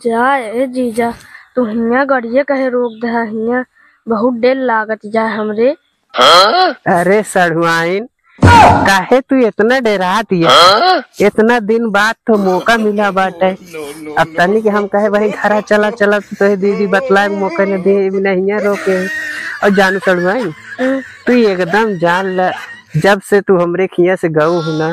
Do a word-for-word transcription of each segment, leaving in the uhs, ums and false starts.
जा ए जीजा, तू हियाँ गड़िया कहे रोक दे, हियाँ बहुत डेर लागत जा हमरे। अरे सढ़ुआइन, काहे तू इतना डेरात हिया? इतना दिन बाद तो मौका मिला बाटे। अब तनी के हम कहे भाई घरा चला, चला, तो तोहे दीदी बतलाए के मौका न दे, बिना हियाँ रोके। और जानू सढ़ुआइन, तू एकदम जान ल, जब से तू हमरे खिया से गऊ हू ना,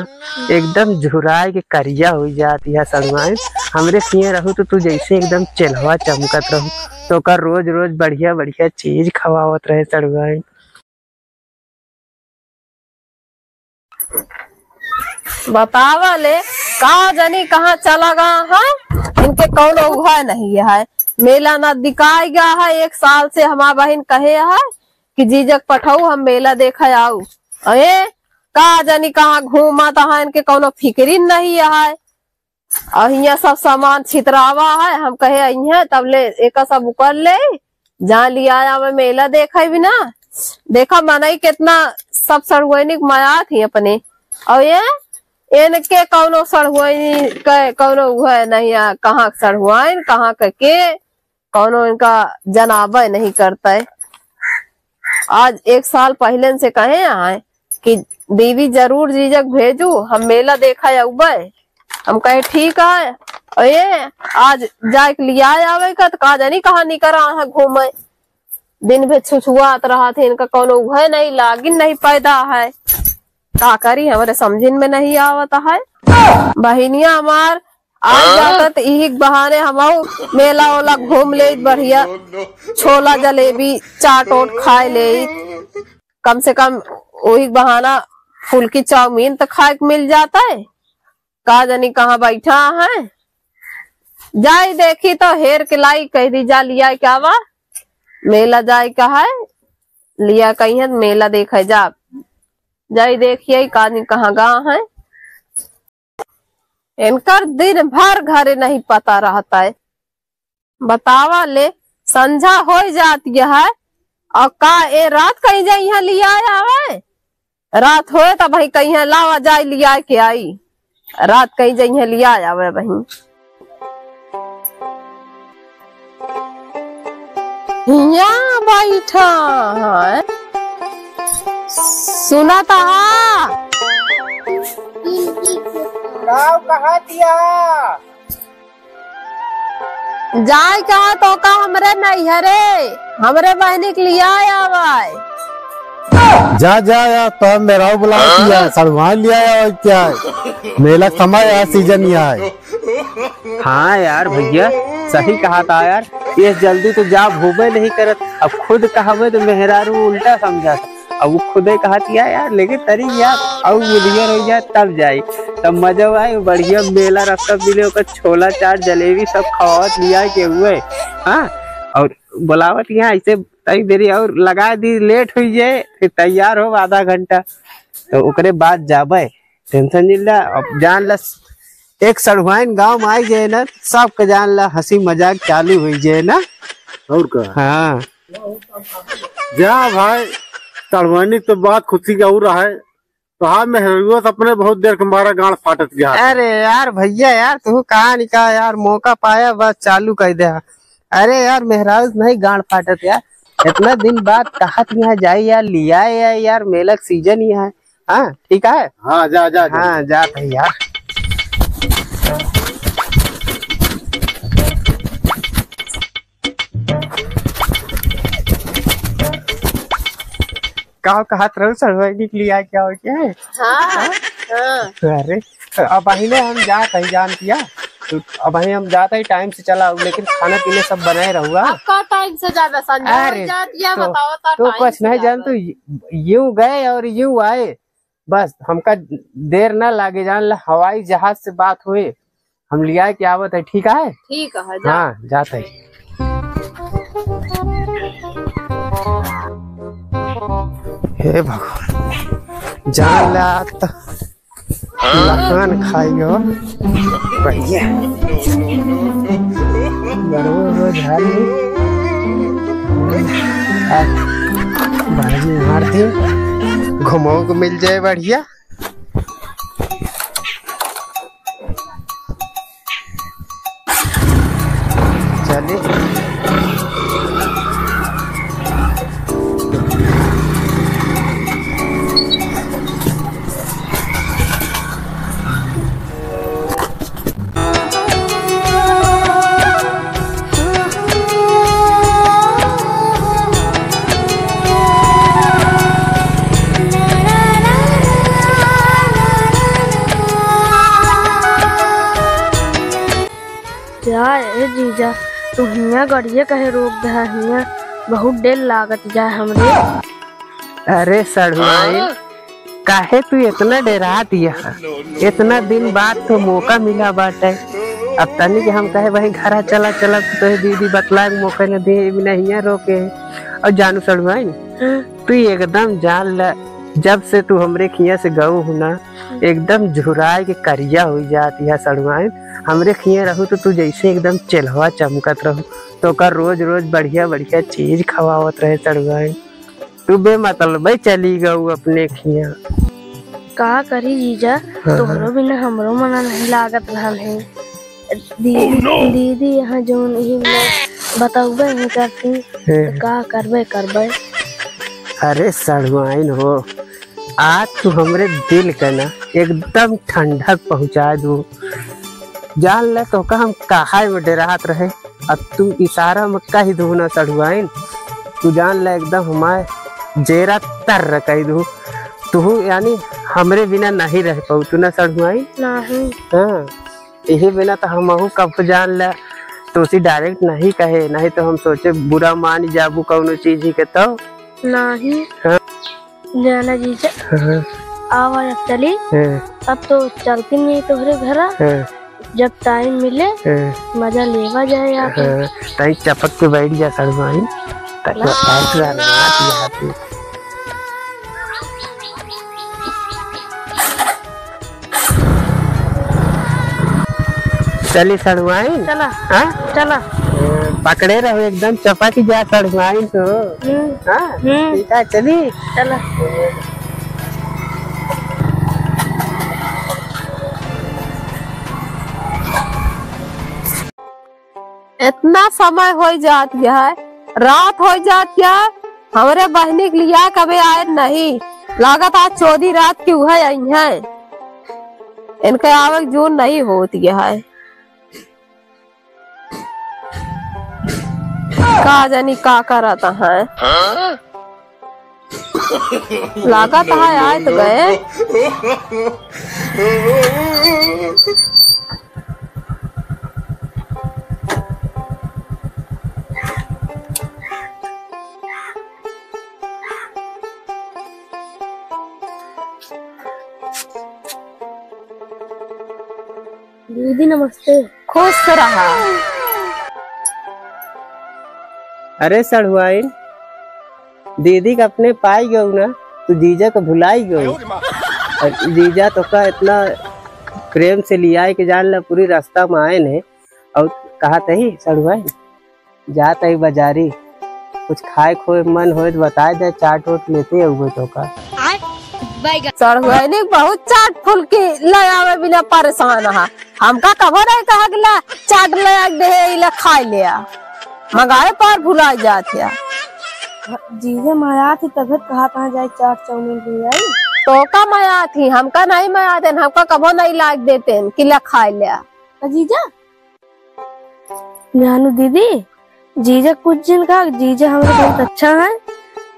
एकदम झुराए के करिया होइ जात हिया सढ़ुआइन। हमरे खिया रहू तो तू जैसे एकदम चेल्हवा चमकत रहू, तोका रोज रोज बढ़िया बढ़िया चीज खवावत रहे सढ़ुआइन। बतावा ले, का जानी कहाँ चला गा है, इनके कौनो उहै नहीं है। मेला नजदीकाइ गा है, एक साल से हमार बहिन कहे है कि जीजक पठाऊ, हम मेला देखे आऊ। अरे, का जानी कहाँ घूमत है, इनके कौनो फिक्रिन नहीं है। और हियाँ सब सामान छितरावा है, हम कहे अइहें तब ले एका सब उकर ले, जहाँ लिया आवे मेला देखे बिना। देखा मनई कितना सब सढ़ुआइनिक मयात ही अपने। और ये इनके कौनो सढ़ुआइन के कौनो उहै नहीं है, कहाँ के सढ़ुआइन, कहाँ के के, कौनो इनका जनाबे नहीं करते। आज एक साल पहिले से कहे हैं कि दीदी जरूर जीजक भेजू, हम मेला देखे अउबे। हम कहे ठीक है। और ये आज जाए के लिया आवे का, तो का जानी कहाँ निकर रहा है घूमे। दिन भर छुछुआत रहत है, इनका कौनो उहै नहीं, लागिन नहीं पैदा है। का करी, हमरे समझिन में नहीं आवत है। बहिनिया हमार आ जाता त इही के बहाने हमहू मेला ओला घूम लेइत बढ़िया, छोला जलेबी चाट ओट खाए लेइत, कम से कम ओही के बहाना फुल्की चाउमीन त खाए के मिल जाता है। का जानी कहाँ बैठा है, जाई देखी तो हेर के लाई, कह दी जा लिया क्या बा, मेला जाए का है, लिया कहीं है मेला देखे जा, जाई देखिए का जानी कहाँ गा है। इनकर दिन भर घरे नहीं पता रहता है। बतावा ले, संझा होइ जाती है और का ए रात कहीं जाई यहाँ लिया आवे? रात होए तब भाई कहीं लावा जाए लिया के आई, रात कहीं जाई यहाँ लिया आवे भाई। हियाँ बैठा है। सुनत हा? का कहत हिया? जाए कहा तो का हमरे नैहरे, हमरे बहिनी के लिया आवे। जा, जा यार, तो मेहरारू बुलावत हिया, सड़वाइन लिया आवे क्या है? मेला के समय है, सीजन ही है। हाँ यार भैया, सही कहा था यार, ये जल्दी तो जाब होबे नहीं करत। अब खुद कहबे तो मेहरारू उल्टा समझा था। अब वो खुदे कहत हिया यार, लेकिन तरी यार, अब बुधियर हो जाए तब जाई, तब मजा आए। बढ़िया मेला रस्ता मिले, ओकर छोला चाट जलेबी सब खवावत लिया के हुए। हाँ, और बुलावत हिया ऐसे तनी देरी और लगा दी, लेट हुई जाए, फिर तैयार हो आधा घंटा, तो ओकरे बाद जाबे। टेंशन नहीं ला, अब जान ला, एक सड़ुआइन गाँव में आई जाए ना, सबके जान ला, हंसी मजाक चालू हुई जाए ना। और का? हाँ। जा भाई, सड़ुआइन तो बात खुशी का और है। तो हाँ, मेहरुआ तो अपने बहुत देर के मारा गांड फाटत गया। अरे यार भैया यार, तू कहाँ निका यार, मौका पाया बस चालू कर दे। अरे यार, मेहरारू से नहीं गांड फाटत यार, इतना दिन बाद कहत यहाँ जाई यार, लिया यार, यार मेला के सीजन ही है। हाँ, ठीक है। हाँ, जा, जा, जा। हाँ, जात है यार। का कहत रहू, सड़ुआइन के लिया क्या हो क्या है? हाँ, हाँ। अरे, तो अब पहले हम जात है, जान किया। तो अब हम जात है, टाइम से चला, लेकिन खाना पीना सब बनाए रहुआ। अब का टाइम से जाबे, संझा अरे, हो जात, या तो, बताओ तो तो टाइम कुछ से नहीं जाबे। जान, तो यूं गए और यूं आए, बस हमका देर ना लागे, जान ला, हवाई जहाज से बात हुई, हम लिया के आवत है, ठीक है? ठीक है, जा। हाँ, जात है। हे भगवान, जान ला त लखन खाइयो, बढ़िया। गड़बड़ हो झाली। आ, भाजी मार दी, घुमाओ को मिल जाए बढ़िया। चली। जा ए जीजा, तू हियाँ गड़िया कहे रोक दहा हियाँ, बहुत डेर लागत जा हमरे। अरे सढ़ुआइन, काहे तू इतना डेरात यहा? इतना दिन बाद तो मौका मिला बाटे। अब तनी के हम कहे वही घरा चला, चला तो तोहे दीदी बतलाए के मौका न दे, बिना हियाँ रोके। और जानू सढ़ुआइन, हाँ। तू एकदम जान ल, जब से तू हमरे खिया से गऊ हु ना, एकदम झुराए के करिया होइ जात यहा सढ़ुआइन। हमरे खिया रहू तो तू जैसे एकदम चेल्हवा चमकत रहू। तोका रोज रोज बढ़िया बढ़िया चीज खवावत रहे सढ़ुआइन। तू बेमतलबे चली गऊ अपने खिया। का करी जीजा, हाँ, तोहरो हाँ। बिना हमरो मना नहीं लागत रहल है। दीदी, oh, no! दीदी यहाँ जौन ही में बतौबे नहीं करती, हाँ। तो का करबे करबे? अरे सढ़ुआइन हो, आज तू हमरे दिल का ना एकदम ठंडक पहुँचा दू। जान ले तोका हम कहा में डेरात रहे, अब तू इशारा में कह दू ना सढ़ुआइन, तू जान ले एकदम हमारे जेरा तर कह दू। तू यानी हमरे बिना नहीं रह पाऊ तू ना सढ़ुआइन। नहीं। हाँ, यही बिना तो हमहू कब जान ले, तो उसी direct नहीं कहे, नहीं तो हम सोचे बुरा मान जाबू कौनो चीज ही के तो। नहीं। हाँ। जाना जीजा, हाँ। आवा जब चली, हाँ। तब तो चलती नहीं तोहरे घरा। हाँ। जब time मिले, हाँ। मजा लेवा जाए यहाँ पे। हाँ। ताई चपक के बैठ जा सड़वाइन, ताकि हाँ। ऐसा ना दिया तू। चली सड़ुआइन? चला। हाँ? चला। ए, पकड़े रहो, एकदम चपक जा सड़ुआइन तो। हम्म। हाँ? हम्म। ठीक है, चली? चला। इतना समय होइ जात है, रात होइ जात है, हमरे बहिनी के लिया कबे आए नहीं। लागत आज चौदी रात की उहे आई हैं। इनके आवे के जून नहीं होत है। का जानी का करत हैं। लागत है आए तो गए। दीदी नमस्ते। खुश रहा। अरे सड़ुआइन, दीदी के अपने पाई गऊ ना, तू जीजा के भुलाई गऊ। और जीजा तोका इतना प्रेम से लियाए के जान ला, पूरी रास्ता में आए ने और कहा तही सड़ुआइन, जात ही बाजारी, कुछ खाए खोए मन होए तो बताए दे, चाट ओट लेते अउबे तोका। सड़ुआइन बहुत चाट फुल्की ले आवे बिना परेशान हा। हमका कबो नहीं कहा कि ला चाट ले आ दे, इला खाए ले आ। मंगाए पर भुला जात है। जीजा माया थी तबे कहा कहाँ जाए चाट चाउमीन ले आई। तोका माया थी, हमका नहीं माया देन, हमका कबो नहीं लाग देते कि ला खाए ले आ। जीजा जानू दीदी, जीजा कुछ जिन का, जीजा हमरे बहुत अच्छा है।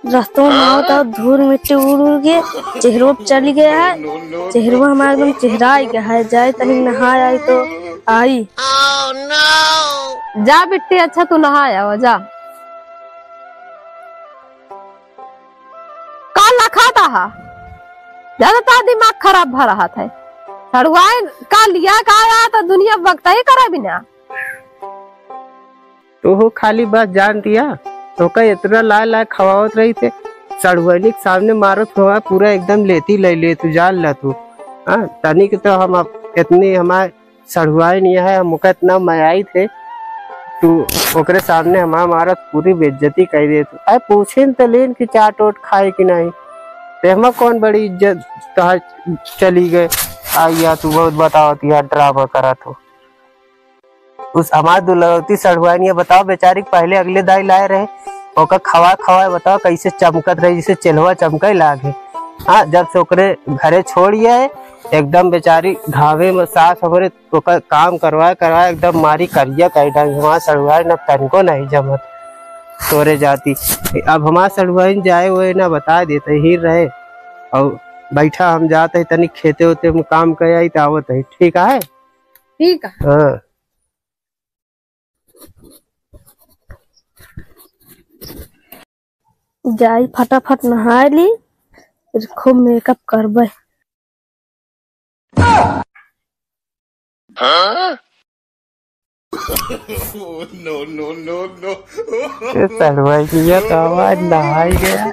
रस्तों में आवत आवत धूल मिट्टी उड़ उड़ के चेहरो पे चली गया है। चेहरो हमारा एकदम चेहरा ही गया है। जाए तनी नहाए आई तो आई। जा बिट्टी, अच्छा तू नहाए आवा, जा। का लखात हा? ज्यादा तो दिमाग खराब भा रहत है। सड़ुआइन का लिया का आया तो दुनिया वक्त ही करे बिना। तू हो खाली बस जान दिया, तोका इतना लाए लाए खवावत रही थे, सड़ुआइन के सामने मारत हुआ पूरा एकदम लेती ले ले तू जान ला तू। हाँ, तनिक तो हम अब इतनी हमारे सड़ुआइन यह है, हमका इतना मयाई थे, तू ओकरे सामने हमार मारत पूरी बेइज्जती कर दे तू। अरे पूछे न तो लेन कि चाट ओट खाए कि नहीं, ते हमार कौन बड़ी इज्जत तोहार चली गए। आ या तू बहुत बतावत यार, ड्रामा करत हो। उस हमार दुलरौती सढ़ुआइन, ये बताओ बेचारी के पहले अगले दाई लाए रहे, ओकर खवा खवा बताओ कैसे चमकत रहे, जैसे चेल्हवा चमके लागे। हाँ, जब से ओकरे घरे छोड़ गया है, एकदम बेचारी घामे में सास हमरे ओकर काम करवाए करवाए एकदम मारी करिया कर डाली। हमार सढ़ुआइन अब तनिको नहीं जमत तोरे जाती। अब हमार सढ़ुआइन जाए ओए ना, बता देते ही रहे। और बैठा, हम जात है तनी खेते ओते में काम कर आई, तो आवत है, ठीक है? ठीक है। हाँ। जाई फटाफट नहाए ली, फिर खूब मेकअप करबे। हाँ? No, no, no, no। ये सढ़ुआइनिया तो हमार नहाई गया,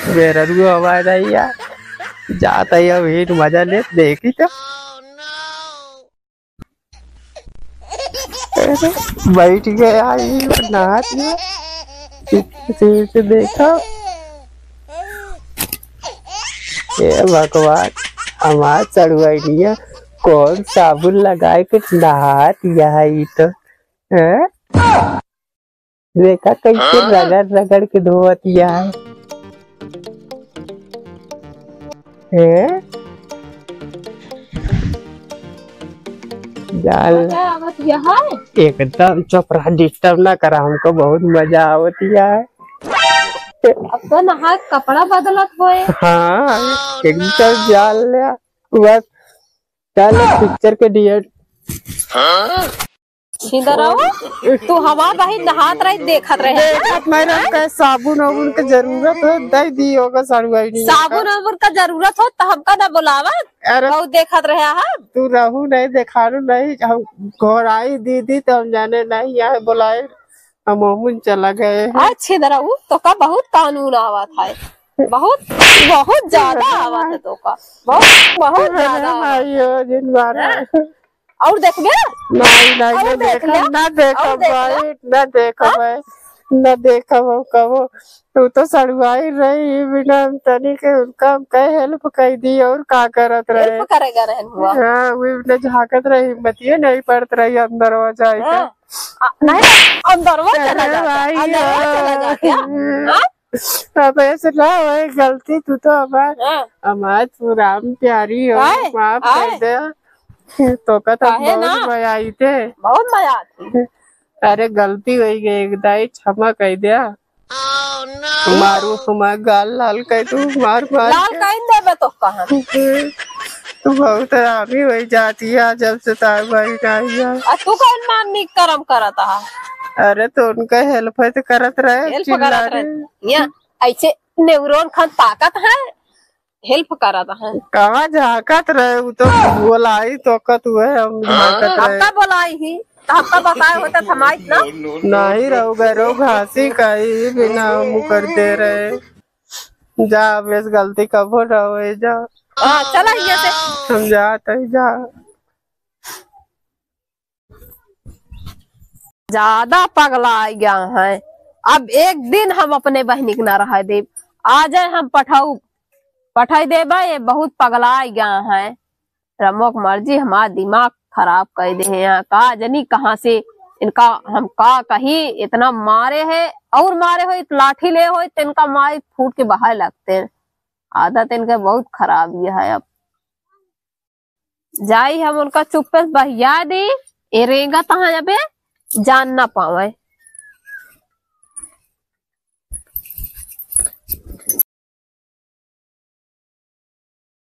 मेहररुआ हमार नहीं है, जात है अब हीट मजा ले, देखी तो। बैठ गया ये नहात में। इसे, इसे देखो। हे भगवान, हमार सढ़ुआइनिया कौन साबुन लगाए के नहात है ई तो, हैं? देखा कैसे रगड़ रगड़ के धोवत है। हैं? जाल। मजा आवत यह है। एकदम चुप रहा, disturb ना करा, हमको बहुत मजा आवत है। अब तो नहा के कपड़ा बदलत होए। हाँ, एकदम जाल ले। बस, चल picture के date। छिंदरऊ, तू हमार बहिन नहात रही, देखत रहे। देखत मैं रह के साबुन वाबुन के जरूरत हो, दे दी होगा सढ़ुआइनिया। साबुन वाबुन का जरूरत हो तो हमका ना बुलावा। अरे और देखत रहे हम। तू रहू नहीं, देखारू नहीं, हम घोराई दीदी तो हम जाने नहीं, यहाँ बुलाए, हम ओमुन चला गए हैं। आ छिंदरऊ, तो का बहुत कानून आवत है, बहुत, बहुत ज्यादा आवत है तो का, बहुत, बहुत ज्यादा अरे आवत है। माई हो, जिन बारा। हाँ। और देखबे? नहीं, नहीं, और ना देख देखब, ले। ना देखब और देख ले। भाई, ना देखब हाँ? भाई, ना देखब हम कबो। तू तो सड़ुआई रही, बिना हम तनी के उनका हम कहे help कर दी, और का करत रहे? Help करेगा रहन हुआ। हाँ, वो बिना झांकत रहे, हिम्मतिये नहीं पड़त रही अंदरवा जाए के। हाँ। आ, नहीं, अंदरवा चला अरे जाता, भाई अंदरवा हो। चला जाता। हाँ? अब ऐसे ना होए गलती, तू तो हमार, हाँ। हमार तू राम प्यारी हो, आए, माफ कर आए। दे। तो का तो काहे बहुत ना? मजा आई थे। बहुत मजा आती। अरे गलती हो गई, एक दाई क्षमा कर दे। मारू हमार गाल लाल कर दू, मार मार लाल के। कर देबे तो कहाँ? तू बहुत हरामी हो जाती है जब से तार भाई नहीं है। आ तू कौन मान निक करम करत हा? अरे तो उनका help है तो करत रहे, help चिल्ला करत रहे। रहे। या ऐसे नेवरोन खान ताकत है, help करत है। कहाँ झांकत रहे, वो तो बोलाई तो कत हुए हम झांकत रहे। हमका बोलाई ही, तो हमका बताए होते तो हम आइत ना। नहीं रहो गरो घासी काई बिना हम कर दे रहे। जा, अब ऐसे गलती कबो ना होए, जा। हाँ, चला यहाँ से। हम जात है, जा। ज्यादा पगला गया है। अब एक दिन हम अपने बहिनी के ना रह देब। आ जाए हम पठाऊ, पठाई देबे, ये बहुत पगला गया है। रमो के मर्जी हमार दिमाग खराब कर दे हैं यहाँ। का जनी कहाँ से इनका हम का कही, इतना मारे है और मारे होइत, लाठी ले होइत, तो इनका माई फूट के बहाए लगते हैं। आदत इनके बहुत खराब ये है। अब जाई हम उनका चुप्पे से बहिया दी, ए रेंगत है अबे जान ना पावे।